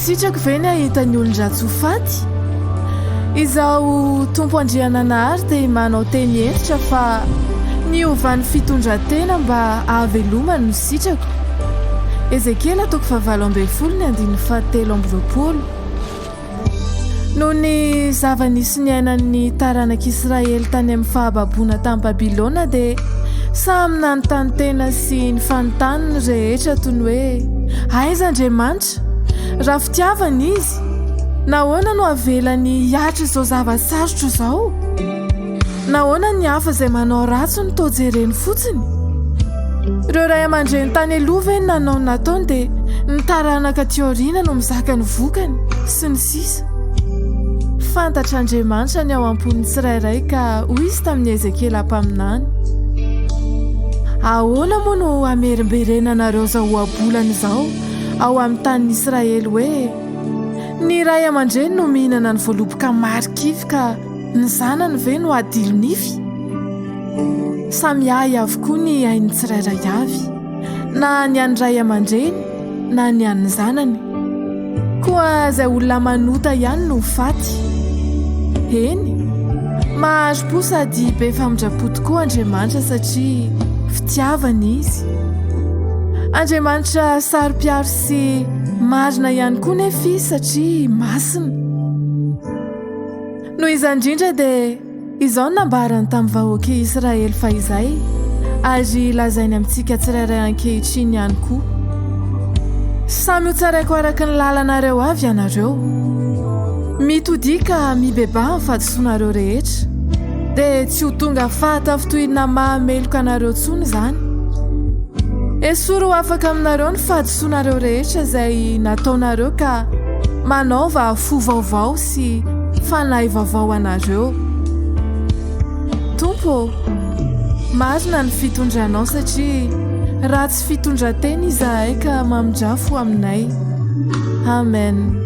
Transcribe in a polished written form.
Sitrako ve ny hahita ny olon-dratsy ho faty? Izaho Tompo Andriananahary dia manao teny hentitra fa ny hiovan'ny fitondran-tena mba hahavelomany no sitrako. Ezekiela toko fahavalo ambin'ny folo ny andininy fahatelo amby roapolo. Noho ny zava-nisy niainan'ny taranak'Israely tany amin'ny fahababoana tany Babylona dia samy nanontany tena sy nifanontany ny rehetra toy ny hoe, Aiza Andriamanitra? Raha fitiavana Izy, nahoana no avelany hihatra izao zava-tsarotra izao? Nahoana ny hafa izay manao ratsy no toa jereny fotsiny? Ireo ray aman-dreny tany aloha ve nanao ny nataony dia ny taranaka aty aoriana no mizaka ny vokany, sy ny sisa. Fantatr'Andriamanitra ny ao am-pon'ny tsirairay ka hoy izy tamin'i Ezekiela mpaminany, Ahoana moa no hamerimberenanareo izao ohabolana izao ao amin'ny tanin'i Israely hoe, Ny ray aman-dreny no mihinana ny voaloboka marikivy ka Ny zanany ve no adilo nify? Samy ahy avokoa ny ain'ny tsirairay avy, na ny an'ny ray aman-dreny na ny an'ny zanany. Koa izay olona manota ihany no ho faty. Eny, mahari-po sady be famindram-po tokoa Andriamanitra satria fitiavana Izy. Andriamanitra saro-piaro sy marina ihany koa nefa Izy satria masina. Noho izany indrindra dia izao no nambarany tamin'ny vahoaka Israely fahizay, ary lazainy amintsika tsirairay ankehitriny ihany koa, Samy hotsaraiko araka ny lalanareo avy ianareo. Mitodia ka mibebaha amin'ny fahadisoanareo rehetra, dia tsy ho tonga fahatafintohina mahameloka anareo intsony izany. Esory ho afaka aminareo ny fahadisoanareo rehetra izay nataonareo ka manaova fo vaovao sy fanahy vaovao anareo. Tompo ô, marina ny fitondranao satria ratsy fitondratena izahay ka mamindrafo aminay. Amen.